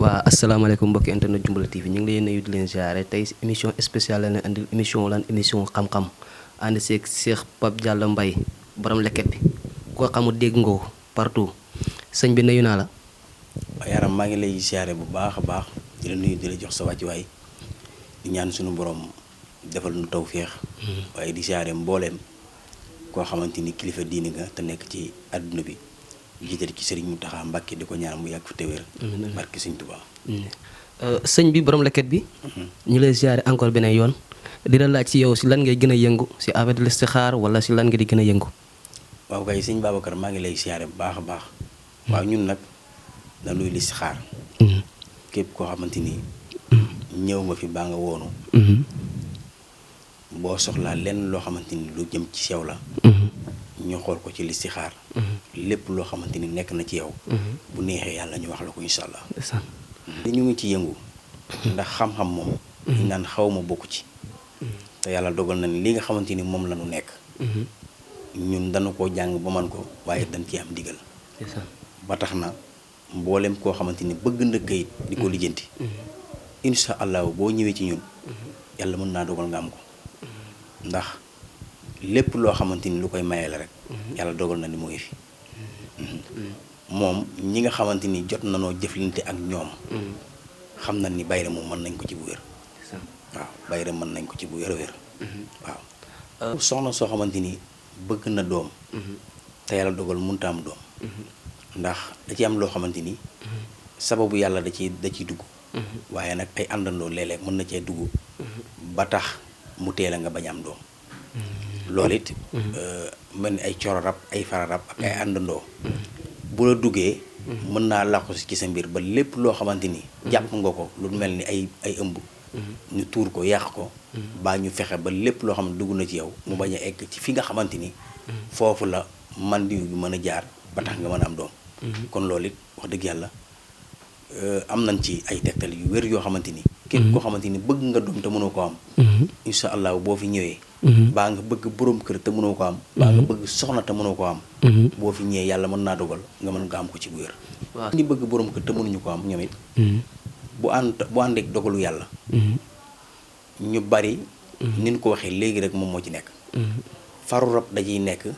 waa asalaamaaleykum mbokki internet Jumbala TV ñu ngi leen nuyu di leen ziare tey émission spéciale la leen andil émission xam-xam ànd seeg Cheikh Pape Diallo Mbaye borom leket bi ku ko xamul dégg nga ko partout sëñ bi nuyu naa la. waaw yaram maa ngi lay ziare bu baax a baax di la nuyu di la jox sa wàccuwaay di ñaan suñu borom defal nu tawféex. waaye di ziare mbooleem koo xamante ni kilifa diini nga te nekk ci àdduna bi. jiital ci Serigne Mountakha Mbacké di ko ñaan mu yàgg fi te wér. barke Serigne Touba. sëñ bi borom leket bi. ñu lay ziare encore beneen yoon. di la laaj ci yow si lan ngay gën a yëngu si affaire de listixaar wala si lan nga di gën a yëngu. waaw kay sëñ Babacar maa ngi lay ziare bu baax a baax. waaw ñun nag dañuy listixaar. képp koo xamante ni. ñëw nga fi baa nga woonu. boo soxlaa lenn loo xamante ni lu jëm ci sew la. ñu xool ko ci listixaar. lépp loo xamante ni nekk na ci yow. bu neexee yàlla ñu wax la ko incha allah. ñu ngi ci yëngu. ndax xam-xam moom. ñu naan xaw ma bokk ci. te yàlla dogal na ni li nga xamante ni moom la ñu nekk. ñun dañu koo jàng ba man ko waaye dañ ci am digal. ba tax na mboolem koo xamante ni bëgg na kayit di ko lijjanti. incha allah boo ñëwee ci ñun. yàlla mën naa dogal nga am ko. ndax lépp loo xamante ni lu koy mayee la rek. yàlla dogal na ni mu ngi fi. moom ñi nga xamante ni jot na noo jëflante ak ñoom. xam na ni bayre moom mën nañ ko ci bu wér. waaw bayre mën nañ ko ci bu wér a wér. waaw. soxna soo xamante ni bëgg na doom. te yàlla dogal mënut a am doom. ndax da ci am loo xamante ni. sababu yàlla da ciy dugg. waaye nag ay àndandoo léeg-léeg mën na cee dugg. ba tax mu teel a nga bañ am doom. loolu it mel ni ay coro rab ay fara rab ak ay àndandoo bu la duggee mën naa làqu ci sa mbir ba lépp loo xamante ni jàpp nga ko lu mel ni ay ëmb ñu tuur ko yàq ko baa ñu fexe ba lépp loo xam ne dugg na ci yow mu bañ a egg ci fi nga xamante ni foofu la man di mën a jaar ba tax nga mën a am doom kon loolu it wax dëgg yàlla am nañ ci ay tegtal yu wér yoo xamante ni képp koo xamante ni bëgg nga doom te mënoo ko am insha allah boo fi ñëwee baa nga bëgg borom kër te mënoo ko am baa nga bëgg soxna te mënoo ko am boo fi ñëwee yàlla mën naa dogal nga mën nga am ko ci bu wér ñi bëgg borom kër te mënuñu ko am ñoom it bu àndeek dogalu yàlla ñu bari nin ko waxee léegi rek moom moo ci nekk faru rab dañuy nekk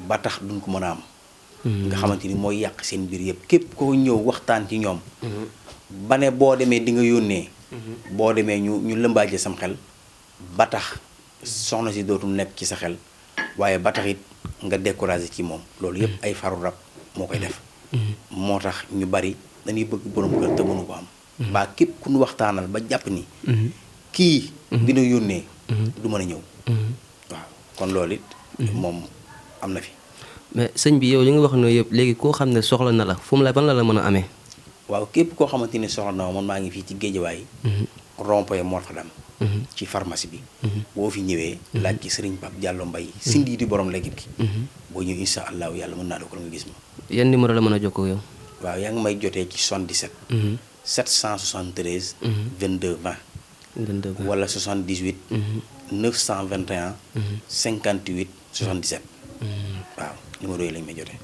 ba tax duñ ko mën a am nga xamante ni mooy yàq seen mbir yëpp képp koo ñëw waxtaan ci ñoom ba ne boo demee di nga yónnee boo demee ñu lëmbaaje sam xel ba tax soxna si dootul nekk ci sa xel waaye ba tax it nga découragé ci moom loolu yëpp ay faru rab moo koy def moo tax ñu bari dañuy bëgg borom kër te mënu ko am baa képp ku ñu waxtaanal ba jàpp ni kii dina yónnee du mën a ñëw waaw kon loolu it moom am na fi mais sëñ bi yow li nga wax ne yëpp léegi koo xam ne soxla na la fu mu la ban la mën a amee waaw képp koo xamante ni soxla na man maa ngi fii ci Géejawaay rond-point Mor Fadam ci pharmacie bi boo fi ñëwee laaj ci Serigne Pape Diallo Mbaye sindi di borom léegi gi boo ñëw insha allahu yàlla mën naa dogal nga gis ma yan numéro la mën a jokkoo yow waaw yaa ngi may jotee ci 77 773 22 20 wala 78 921 58 77 waaw numéro yi lañ may jotee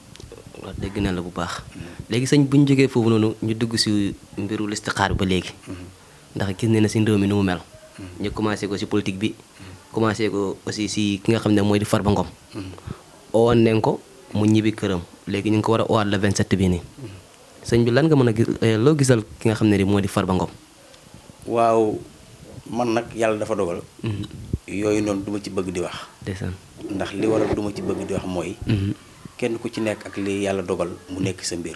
waaw dégg na la bu baax léegi sëñ bu ñu jógee foofu noonu ñu dugg si mbiru listixaar ba léegi ndax gis ne na si réew mi nu mu mel ñu commencé ko si politique bi commencé ko aussi si ki nga xam ne mooy di Farba Ngom owoon nañ ko mu ñibbi këram léegi ñu ngi ko war a owaat le 27 bii nii sëñ bi lan nga mën a gis loo gisal ki nga xam ne ni moo di Farba Ngom waaw man nag yàlla dafa dogal yooyu noonu duma ci bëgg di wax ndeysaan ndax li waral duma ci bëgg di wax mooy kenn ku ci nekk ak li yàlla dogal mu nekk sa mbir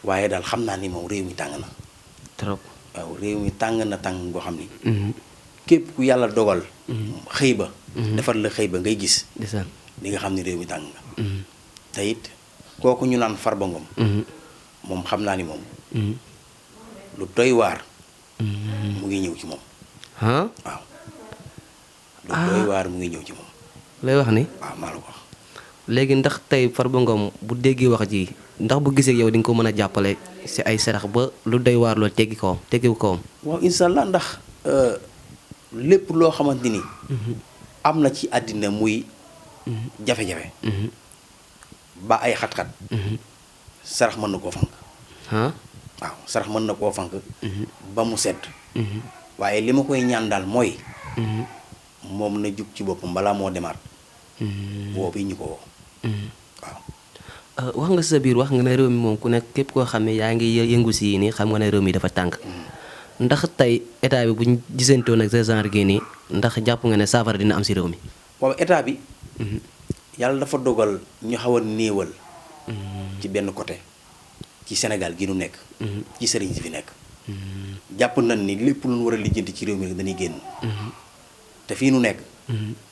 waaye daal xam naa ni moom réew mi tàng na trop waaw réew mi tàng na tàng boo xam ni képp ku yàlla dogal xëy ba defar la xëy ba ngay gis ndeysaan di nga xam ni réew mi tàng nga te it kooku ñu naan Farba Ngom moom xam naa ni moom lu doy waar mu ngi ñëw ci moom waaw lu doy waar mu ngi ñëw ci moom lay wax ni waaw maa la ko wax léegi ndax tey Farba Ngom bu déggee wax ji ndax bu gisee yow di nga ko mën a jàppale si ay sarax ba lu doy waar loolu teggiwu kawam waaw incha allah ndax lépp loo xamante ni am na ci àddina muy jafe-jafe ba ay xat-xat sarax mën na koo fank waaw sarax mën na koo fank ba mu sedd waaye li ma koy ñaan daal mooy moom na jug ci boppam balaa moo demaat woo bi ñu ko woo waaw wax nga sa biir wax nga ne réew mi moom ku nekk képp koo xam ne yaa ngi yëngu si nii xam nga ne réew mi dafa tàng ndax tey état bi buñ gisantoon ak ce genre gi nii ndax jàpp nga ne saafara dina am si réew mi waaw état bi yàlla dafa dogal ñu xaw a néewal ci benn côté ci Sénégal gi nu nekk ci sëriñ si fi nekk jàpp nañ ni lépp lu ñu war a lijjanti ci réew mi rek dañuy génn te fii nu nekk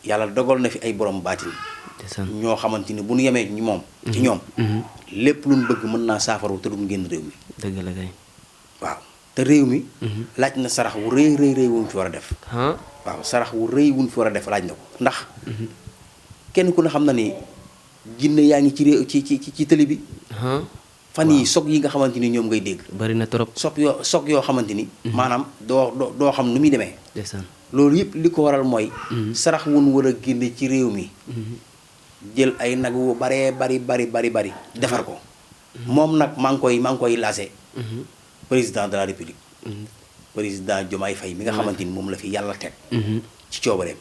yàlla dogal na fi ay borom baatin ñoo xamante ni bu ñu yemee ñu moom ci ñoom lépp lu ñu bëgg mën naa saafaru te duñ génn réew mi dëgg la kay waaw te réew mi laaj na sarax wu rëy rëy rëy wuñ fi war a def waaw sarax wu rëy wuñ fi war a def laaj na ko ndax kenn ku ne xam na ni jinne yaa ngi ci réew ci télé bi fan yi soog yi nga xamante ni ñoom ngay dégg bari na trop soog yoo xamante ni maanaam doo xam nu muy demee loolu yëpp li ko waral mooy sarax wun war a génne ci réew mi jël ay nag wu baree bari defar ko moom nag maa ngi koy lancé président de la république président Diomaye Faye mi nga xamante ni moom la fi yàlla teg ci coobareem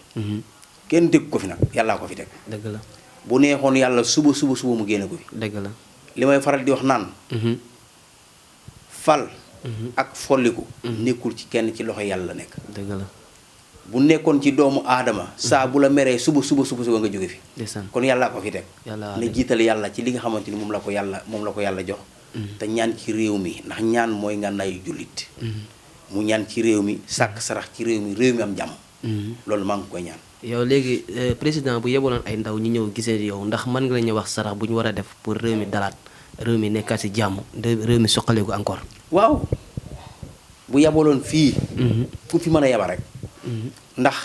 kenn teg ko fi nag yàllaa ko fi teg dëgg la bu neexoon yàlla suba mu génne ko fi dëgg la li may faral di wax naan fal ak folliku nekkul ci kenn ci loxo yàlla la nekk dëgg la bu nekkoon ci doomu aadama saa bu la meree suba nga jóge fi kon yàllaa ko fi teg ne jiital yàlla ci li nga xamante ni moom la ko yàlla jox te ñaan ci réew mi ndax ñaan mooy ngànnaayu jullit mu ñaan ci réew mi sàkk sarax ci réew mi am jàmm loolu maa ngi koy ñaan yow léegi président bu yebaloon ay ndaw ñi ñëw gisee yow ndax mën nga la ñu wax sarax bu ñu war a def pour réew mi dalaat réew mi nekkaat si jàmm réew mi soqaleeku encore waaw bu yebaloon fii fu fi mën a yeba rek ndax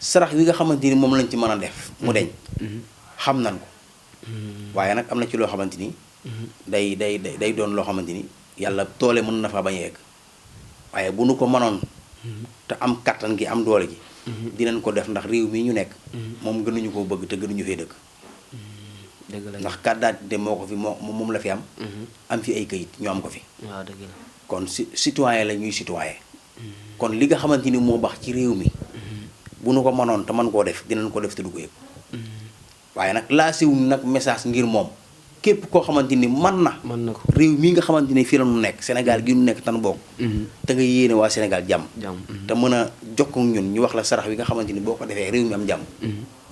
sarax wi nga xamante ni moom lañ ci mën a def mu deñ xam nan ko waaye nag am na ci loo xamante ni day doon loo xamante ni yàlla toole mën na fa bañ a yegg waaye bu nu ko mënoon te am kattan gi am doole gi dinañ ko def ndax réew mi ñu nekk moom gënuñu koo bëgg te gënuñu fee dëkk ndax carte d'identité moo ko fi moom la fi am fi ay kayit ñu am ko fi waaw dëgg la kon citoyen la ñuy citoyen kon li nga xamante ni moo baax ci réew mi bu nu ko mënoon te mën koo def dinañ ko def te du ko yëg waaye nag laasiwuñ nag message ngir moom képp koo xamante ni mën na ko réew mii nga xamante ni fii la nu nekk Sénégal gi nu nekk tan bokk te nga yéene waa Sénégal jàmm te mën a jokk ñun ñu wax la sarax wi nga xamante ni boo ko defee réew mi am jàmm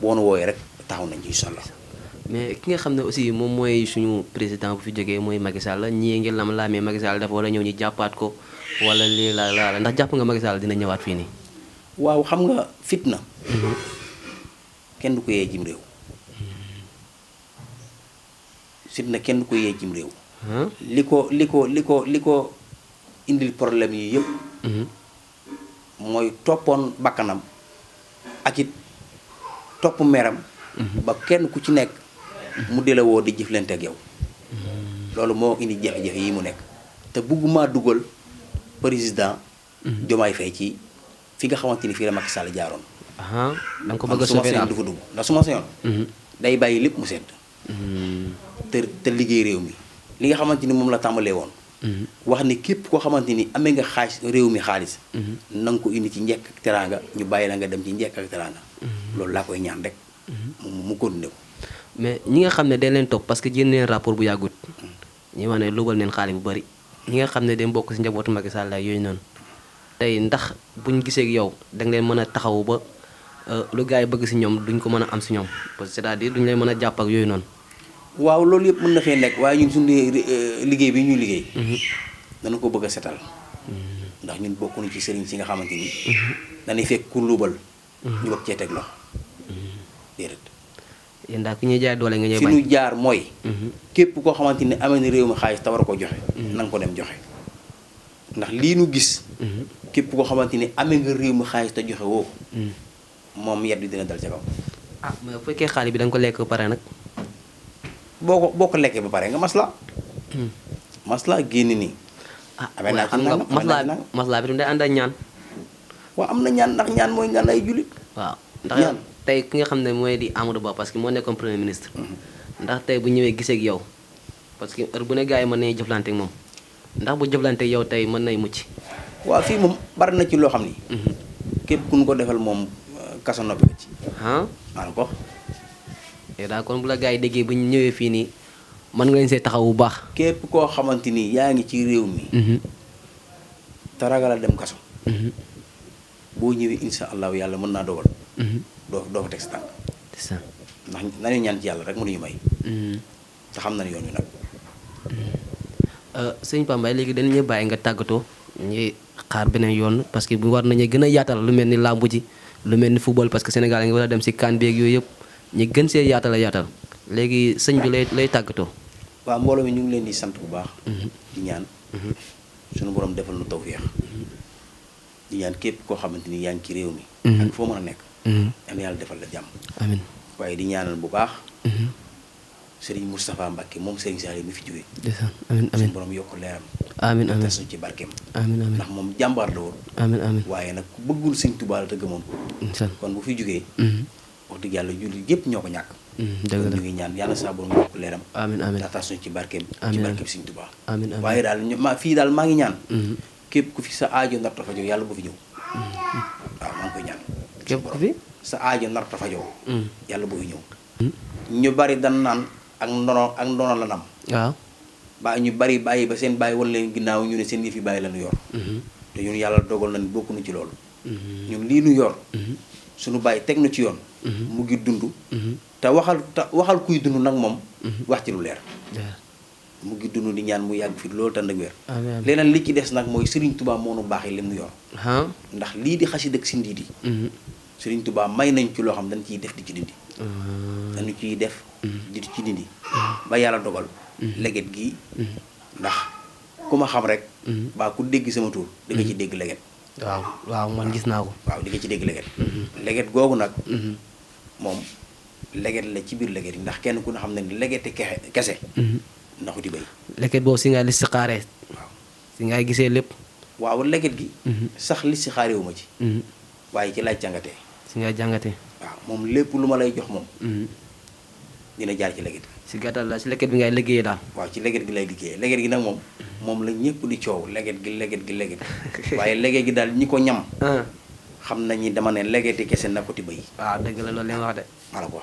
boo nu wooyee rek taxaw nañ ci incha allah mais ki nga xam ne aussi moom mooy suñu président bu fi jógee mooy Macky Sall ñii ngi lam-laamee Macky Sall dafa war a ñëw ñu jàppaat ko wala lii la ndax jàpp nga Macky Sall dina ñëwaat fii nii waaw xam nga fitna kenn du ko yee jim réew fitna kenn du ko yee jim réew li ko indil problème yi yëpp mooy toppoon bakkanam ak it topp meram ba kenn ku ci nekk mu di la woo di jëflante ak yow loolu moo indi jafe-jafe yi mu nekk te bugguma dugal président Diomaye Faye ci fi nga xamante ni fii la Macky Sall jaaroon da nga ko bëgg a sauver du fa dugg ndax su ma sañoon day bàyyi lépp mu sedd te liggéey réew mi li nga xamante ni moom la tàmbalee woon wax ni képp koo xamante ni amee nga xaalis réew mi xaalis na nga ko indi ci njekk ak teraanga ñu bàyyi la nga dem ci njekk ak teraanga loolu laa koy ñaan rek mu continué ko mais ñi nga xam ne dañ leen topp parce que jënd neen rapport bu yàggut ñi wax ne lubal neen xaalis bu bari ñi nga xam ne dañ bokk si njabootu Macky Sall yooyu noonu tey ndax buñ gisee ak yow da nga leen mën a taxawu ba lu gars yi bëgg si ñoom duñ ko mën a am si ñoom parce que c'est-à-dire duñ leen mën a jàpp ak yooyu noonu waaw loolu yëpp mën na fee nekk waaye ñun suñu liggéey bi ñuy liggéey dana ko bëgg a setal ndax ñun bokkuñu ci sëriñ si nga xamante ni dañuy fekk ku luubal ñu bëgg cee teg loxo déedéet yéen daal ku ñuy jaay doole nga ñuy fi bañ ñu jaar mooy képp koo xamante ni amee na réew mi xaalis te war a ko joxe na nga ko dem joxe ndax lii nu gis képp koo xamante ni amee nga réew mi xaalis te joxe woo ko moom yet bi dina dal ca kaw mais bu fekkee xaalis bi da nga ko lekk ba pare nag boo ko lekkee ba pare nga masla génn nii amee naa xam nga masla bi tam day ànd ak ñaan waaw am na ñaan ndax ñaan mooy ngaan ay jullit waaw ndax tey ki nga xam ne mooy di Amadou Ba parce que moo nekkoon premier ministre ndax tey bu ñëwee gisee ak yow parce que heure bu ne gars yi mën nañu jëflante ak moom ndax bu jëflante yow tey mën nay mucc. waaw fii moom bari na ci loo xam ni. képp ku ñu ko defal moom kaso noppi la ci. ah. maanaam ko. yow daal kon bu la gars yi déggee bu ñu ñëwee fii nii mën nga leen see taxaw bu baax. képp koo xamante ni yaa ngi ci réew mi. te ragal a dem kaso. boo ñëwee insha allahu yàlla mën naa dogal. doo fa teg sa tànk. c'est ça. ndax nañu ñaan ci yàlla rek mënuñu may. te xam nañu yoon wi nag. sëñ Pape Mbaye léegi dañu bàyyi nga tàggatoo ñuy xaar beneen yoon parce que bu war nañu gën a yaatal lu mel ni làmb ji lu mel ni football parce que Sénégal ngi war a dem si CAN beeg yooyu yëpp ñu gën see yaatal léegi sëñ bi lay tàggatoo. waaw mbooloo mi ñu ngi leen di sant bu baax. di ñaan. suñu borom defal nu tawféex. di ñaan képp koo xamante ni yaa ngi ci réew mi. ak foo mën a nekk. yal na yàlla defal la jàmm. amiin waaye di ñaanal bu baax. Serigne Moustapha Mbacke moom Serigne Saliou mi fi jógee. amiin amiin suñu borom yokk leeram. amiin amiin tas ci barkeem. amiin amiin ndax moom jàmbaar la woon. amiin amiin waaye nag ku bëggul Sëñ Tuubaa la te gëmoon ko. kon bu fi jógee. wax dëgg yàlla jullit yëpp ñoo ko ñàkk. dëgg la ñu ngi ñaan yàlla saa borom yokk leeram. amiin amiin tas ci barkeem. amiin ci barkeem Sëñ Tuubaa. amiin amiin waaye daal fii daal maa ngi ñaan. képp ku fi sa aajo nar ta fajoo yàlla bu fi ñëw. waaw maa ngi koy ñaan. képp ku fi sa aajo nar ta fajoo. yàlla bu fi ñëw. ñu bari dan naan ak ndono la nam. waaw. ba ñu bari bàyyi ba seen bàyyi wala leen ginnaaw ñu ne seen yëf yi bàyyi la ñu yor. te ñun yàlla dogal na ni bokkuñu ci loolu. ñun lii nu yor. suñu bàyyi teg na ci yoon. mu ngi dund. te waxal kuy dund nag moom. wax ci lu leer. mu ngi dund di ñaan mu yàgg fi loolu tànn ak wér. leneen li ci des nag mooy Serigne Touba moo nu baaxee lim nu yor. ndax lii di xasida ak sindi di. Serigne Touba may nañ ci loo xam dañ ciy def di ci dindi. dañu ciy def. di ci dindi. ba yàlla dogal. leget gi. ndax ku ma xam rek. baa ku dégg sama tur. di nga ci dégg leget. waaw man gis naa ko. waaw di nga ci dégg leget. leget googu nag. moom leget la ci biir leget yi ndax kenn ku ne xam ne ni legete kese. ndaxu di béy. leget boobu si ngay listixaaree. waaw si ngay gisee lépp. waaw leget gi. sax listixaaree wu ma ci. waaye ci laay jàngatee. si ngay jàngatee. waaw moom lépp lu ma lay jox moom. dina jaar ci leget gi. si gàttal la si leget bi ngay liggéeyee daal. waaw ci leget gi lay liggéeyee leget gi nag moom la ñëpp di coow leget gi waaye leget gi daal ñi ko ñam. xam nañu dama ne legeti kese na ko ti béy. waaw dëgg la loolu li nga wax de. maa la ko wax.